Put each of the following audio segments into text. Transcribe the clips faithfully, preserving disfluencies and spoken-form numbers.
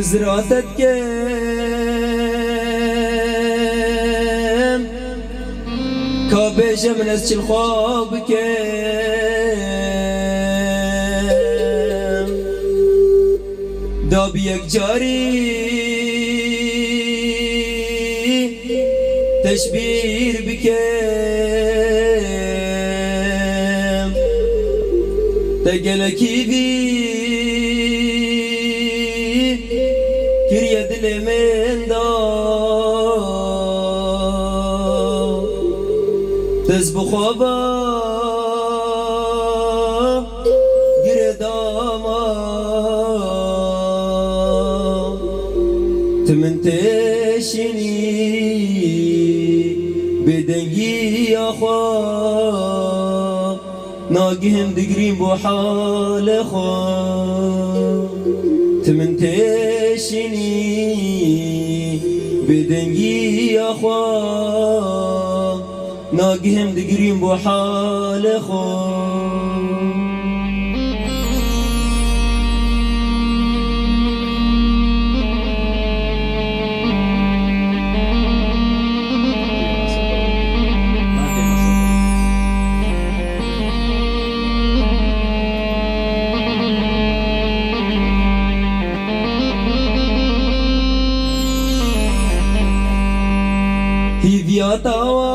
Zira te dikem, ka bêje min ez çil xwe bikem. Da bi yek carî teşbîr bikem. Te gelekî vî kiriye dilê min da. Te ez bi xwe ve girê dama. Tu min têşînî bêdengiya xwe. Nagihim digrîm bo halê xwe. Tu min têşînî bêdengiya xwe. Nagihim digrîm bo halê xwe. Hîviya tawa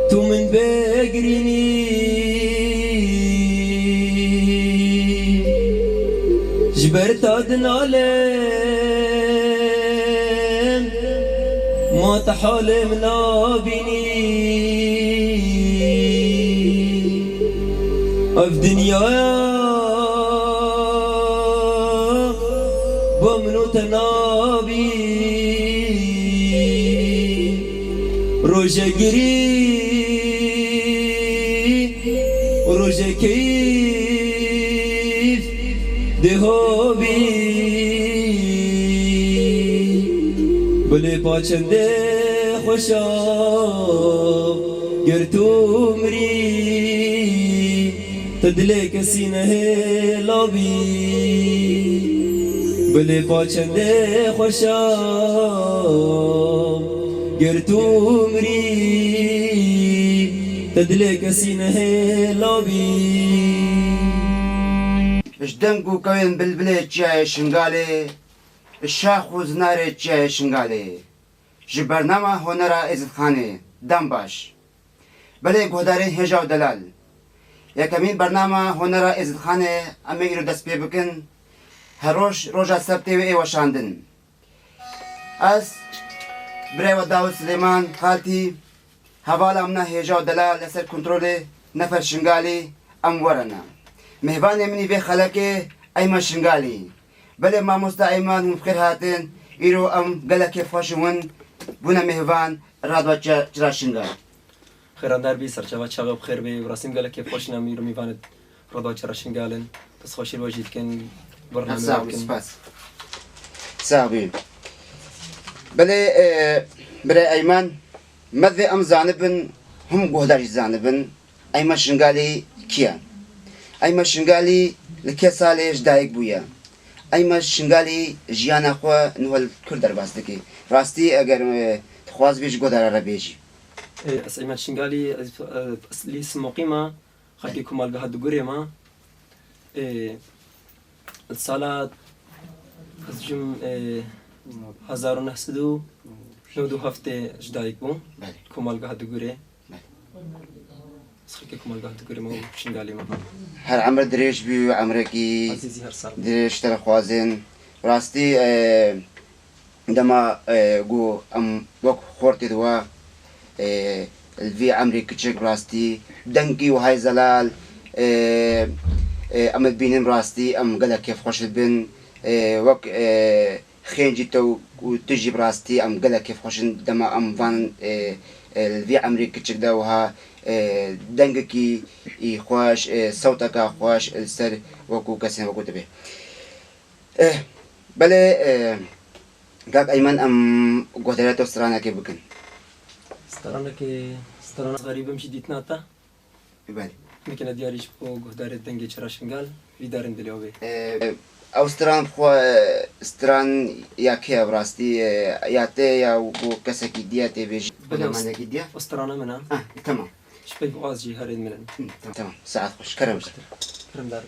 tu min bêgirînî. Ji ber ta dinalêm, ma te halê min nabînî. Ev dinyaya ba min û te nabî. Roje girî, roje keyf dê ho bî. Bilê pa çendê xweşa ger tu mirî. Te dilê kesî nehêla bî. Bilê pa çendê xweşa ger tu mirî. Te dilê kesî nehêla bî. Ji deng û kewên bilbilê çiyayê Şingalê, ji şax û zinarê çiyayê Şingalê, ji bernama Honera Êzidxanê, dem baş. Belê guhdarên hêja û delal. Yekemîn bernama Honera Êzidxanê em ê îro dest pê bikin. Her roj, roja sebtê wê ê weşandin. Ez, birayê we Dawid Silêman Xaltî, hevala min a hêja û delal li ser kontrolê nefer Şingalî em werine. Mêvanê min î vê xelekê Eymen Şingalî. Belê mamosta Eyman, hûn bi xêr hatin. Îro em gelek kêfxweş in hûn bûne mêvan Radwa Çi-, Çira Şingal. Xêrandar bî, serçava çaxê bi xêr bî. Bi rastî em gelek kêfxweş in em îro mêvanê Radwa Çira Şingal in. Destxweşî li we jî dikin, bernameyê Sağ ol, dikin. Spas. Sağ ol. Belê, e, birê Eyman, me divê em zanibin, hûn guhdar jî zanibin, Eymen Şingalî kî ye? Eymen Şingalî li kê salê ji dayik bûye? Eymen Şingalî jiyana xwe niha li kur derbas dike? Rastî eger, e, dixwaz bê ji guhdara re bêjî. E, ez Eymen Şingalî, ez, e, eslî Simoqî me, xelkê Komalgeha Dugurê me. E, sala ez jim, e, hezar û neh sed û newid û heftê ji dayik bûm. Belê. Komalgeha Dugurê. Belê. Ez xelkê Komalgeha Dugurê me û Şingalê me. Her emir dirêj bî û emrekî Ezîzî her sal. Dirêj te re xwazin. Rastî, e, dema, e, ku em wek xortê di we, e, li vî emrê kiçik rastî dengî wihay zelal, e, e, em dibînin rastî em gelek kêfxweş dibin, e, wek, e, xêncî te û, û tu jî bi rastî em gelek kêfxweş in dema em van, e, e, li vî emrê kiçik de wiha, e, dengekî î xweş, e, sewteka xweş li ser wekû kesên wekû te bê. Eh, belê, eh, kak Eymen, em guhdarî te stranekê bikin. Stranekê, strana xerîbim jî dîtina te. Belê. Bikine diyarî ji bo guhdarê dengê Çira Şingal. Vî derin dilê wê. Ee, ew stran xwe, stran ya kê ye bi rastî, ee, ya te ya ku kesekî diye tê bêjî, Belê, hunermendekî diye? Ew strana min e. Ah, tamam. Ji pey bixwaz jî herên min in. Hı, tamam, tamam. Saet xweş. Kerem ji te. Kerem dar.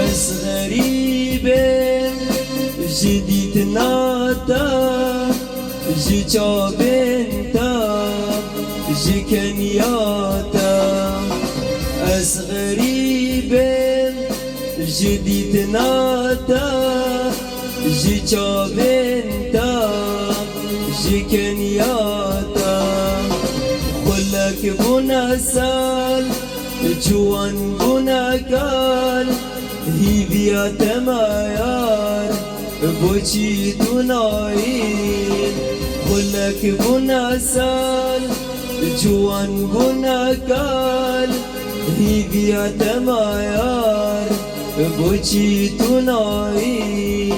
Ez xerîbim ji dîtina te, ji çavên te, ji keniya te. Ez xerîbim ji dîtina te, ji çavên te, ji keniya te. Xulek bûne sal, ciwan bûne kal, hîviya te me yar, boçî tu nayî? Xulek bûne sal, ciwan bûne kal, hîviya te me yar, boçî tu nayî?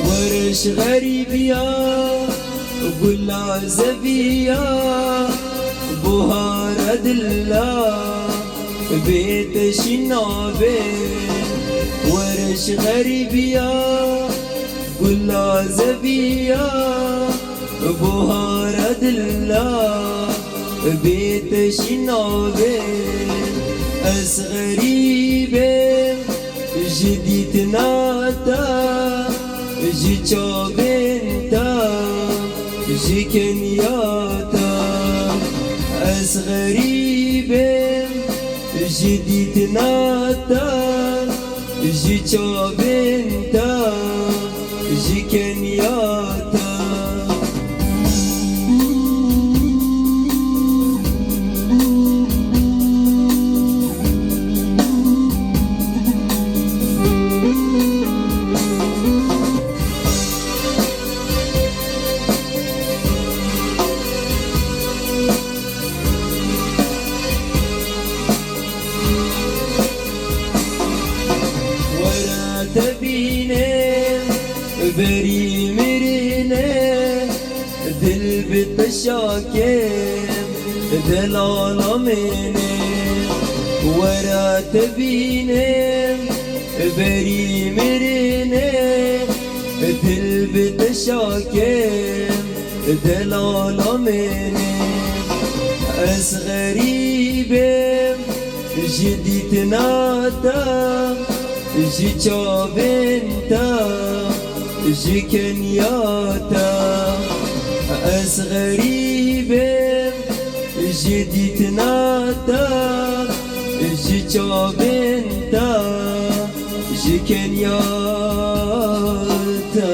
Were ji xerîbiya, gula zeviya, buhara dila, bê te jî nabe. Were ji xerîbiya, gula zeviya, buhara dila, bê te jî nabe. Ez xerîbim ji dîtina te, ji çavên te, ji keniya te. Ez xerîbim ji dîtina te, ji çavên te, ji keniya te. Were te bînim berî mirinê, dil bi te şakim, delala min e. Were te bînim berî mirinê, dil bi te şakim, delala min e. Ez xerîbim ji dîtina te, ji çavên te, ji keniya te. Ez xerîbim ji dîtina te, ji çavên te, ji keniya te.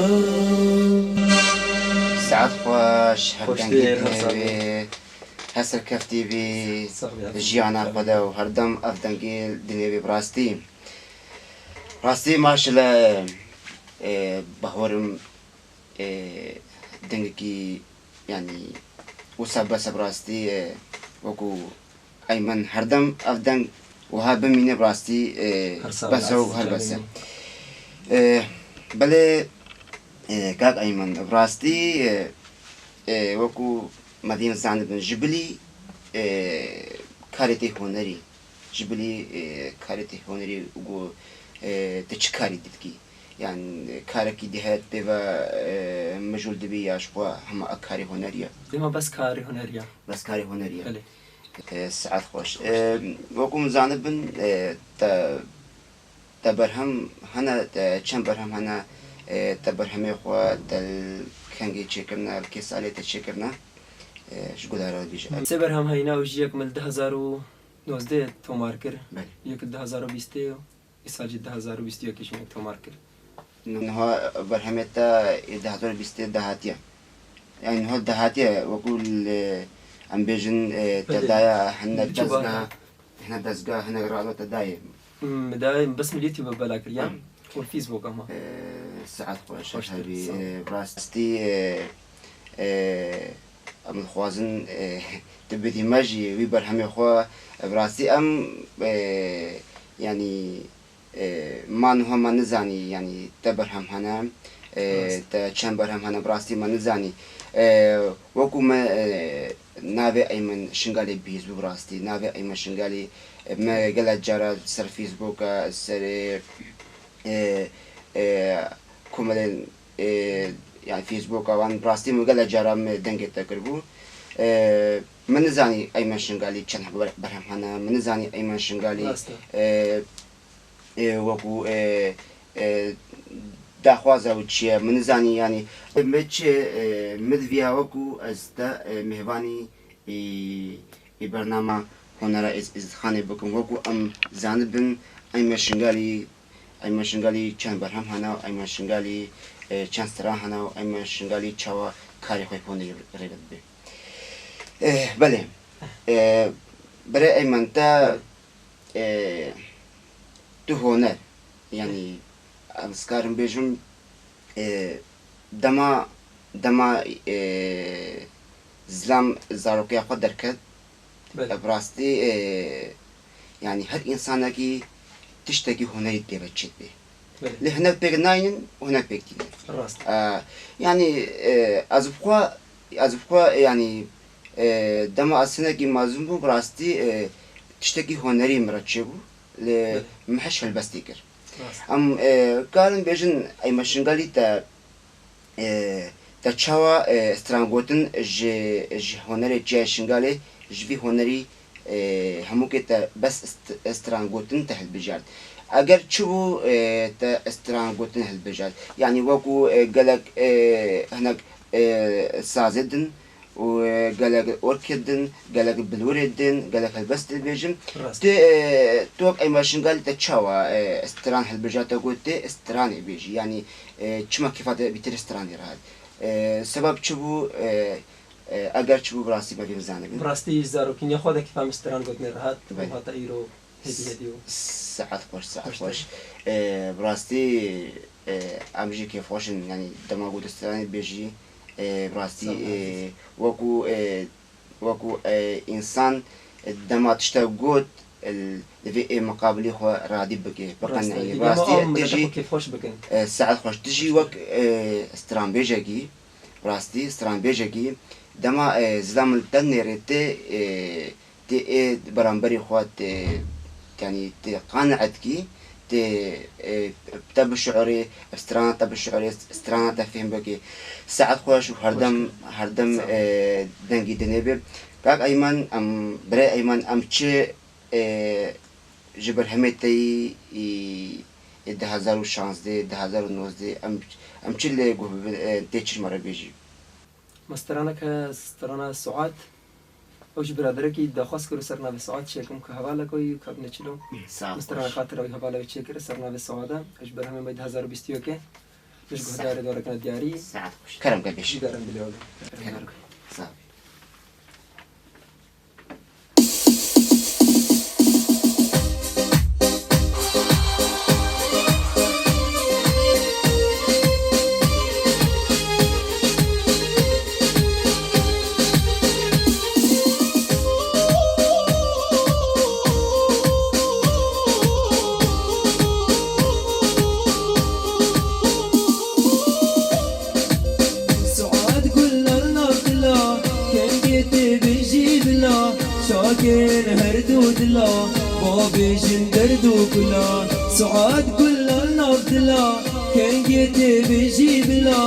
Saet xweş, her dengê dinê wê, her serkeftî bî, jiyana xwe de û her dem ev dengê dinê wê bi rastî. Rastî maşele, e, bahorim, e, dengekî, yanî, wisa bes e bi rastî, e, wekû Eymen her dem ev deng wiha bimîne bi rastî, e, bes e û her bes e. E, belê, e, kak Eymen, bi rastî, e, e, wekû me dîn zanibin, ji bilî, e, karê tê hunerî, ji bilî, e, karê tê hunerî û, e, tu çi karî didikî? Yan karekî di heyet pê ve, e, mijûl dibî ya ji xwe hema ek karê hunerî ye? Dema bes karê hunerî ye. Bes karê hunerî ye. Belê. E, saet xweş. E, wekû min zanibin, e, te, te berhem hene, te çend berhem hene, e, te berhemê xwe, te li kengê çêkirine, li kê salê te çêkirine, e, ji guhdara bîje. Sê berhem heyne, ew jî yek min li du hezar û nozdeh tomar kir. Belê. Yek li du hezar û bîstê û îsal jî du hezar û bîst û yekê jî min tomar kir. Niha berhemê te ê du hezar û bîstê dahatiye. Yani niha dahatiye wekû li, em bêjin, e, te Belê. daye hinek Biçû dezgeh, baha. hinek dezgeh, hinek rado te dayê. Hmm, mi dayê, bes min YouTube bela kir, ya? Hmm. Û Facebook ama. E, saet xweş, Xweştir, hebî, sağ ol. e, rastî, e, e, em dixwazin, e, tu bidî me jî wî berhemê xwe, e, bi rastî em, e, yani, E, ma niha me nizanî, yanî te berhem hene, e, Rast. te çend berhem hene, bi rastî me nizanî. E, wekû me, e, navê Eymen Şingalê bihîst bû, bi rastî. Navê Eymen Şingalê, e, me gelek cara ser Facebooka, ser, e, e, e, komelên, e, yani Facebooka wan, bi rastî me gelek cara me dengê te kiribû. E, me nizanî Eymen Şingalî çend ber-, berhem hene, me nizanî Eymen Şingalî, Rast e. e, e, wekû, e, e, daxwaza wî çi ye, min nizanî, yanî, min çi, e, min diviya wekû ez te, e, mêvanî, e, e, bernama Honera Êz-, Êzidxanê bikim, wekû em zanibin, Eymen Şingalî, Eymen Şingalî çend berhem hene, Eymen Şingalî, e, çend stran hene, Eymen Şingalî çawa karê xwe honerî rê dibe. E, belê, e, birê Eymen te e, tu honer, yanî ez karim bêjim, e, dema, dema, e, zilam zarokiya xwe derket, Belê. e, bi rastî, e, yanî her însanekî tiştekî hunerî dikeve çêdibê. Belê. Lê hinek pêk nayînin û hinek pêk tînin. Rast. E, yanî, e, ez bi xwe, ez bi xwe, yanî, e, dema ez hinekî mezin bûm, bi rastî, e, tiştekî hunerî min re çêbû. Lê Belê. min hiş helbestî kir. Rast. Em, e, karin bêjin, Eymen Şingalî te, e, te çawa, e, strangotin ji, ji hunerê çiya Şingalê, ji vî hunerî, e, hemûkê te bes st-, strangotin te hilbijart. Eger çi bû, e, te strangotin hilbijart? Yanî wekû, e, gelek, e, hinek, e, sazê din, û, e, gelek orkê din, gelek bilûrê din, gelek helbest dibêjin. Rast. Tu, e, tu wek Eymen Şingalî te çawa, e, stran hilbijarte ku tê stranê bêjî? Yanî, e, çima kêfa te bîtir stranê rehat? E, sebeb çi bû? E, e, eger çi bû, bi rastî me vê bizanibin. Bi rastî zarokîniya xwe de kêfa min stran gotinê rehat û Belê. hata îro. Hêdî, hêdî û Saet xweş, saet Xweş xweş. te. E, bi rastî, e, em jî kêfxweş in, yanî dema ku tu stranê bêjî, e, bi rastî, Sağ ol, e, Aziz. wekû, e, wekû, e, însan, e, dema tiştek got, e, divê ê miqabilî xwe radî bike, Rast e. biqenî. Dî Bi dema rastî em tu jî, kêfxweş bikin. e, saet xweş. Tu jî Xweş wek, e, stranbêjekî, bi rastî stranbêjekî, dema, e, zilam li te nêrê te, e, Tê ê beramberî xwe tê, yanî tê qanî etkî, tê, e, te bişuerê, strana te bişuerê, strana te fêhm bikî. Saet xweş û herdem, Xweş. herdem, Sağ ol. e, dengî dinê be. Kak Eymen, em, birê Eymen, em çi, e, ji berhemê te yî, î, ê du hezar û şazdeh, du hezar û nozdeh, em, em çi lê guh bibin, e, tê çi ji me re bêjî? Me stranek he, strana Suad. Ew jî biraderekî daxwaz kir û ser navê Suad çêkim ku hevalek wî û kabine çilo. Sağ ol. Me strana xatir ew hevala wî çêkir ser navê Suada. Ew ji berhemê me du hezar û bîst û yekê. Ji Sağ ol. guhdarê dorekine diyarî. Saet xweş. Kerem ke bêjî. Ji derin bilê wê. Kerem Kerem. Sağ ol. Suad gula nav dila, kengê tê bijî bila, şakên her du dila, babêjin derd û kula. Suad gula nav dila, kengê tê bijî bila,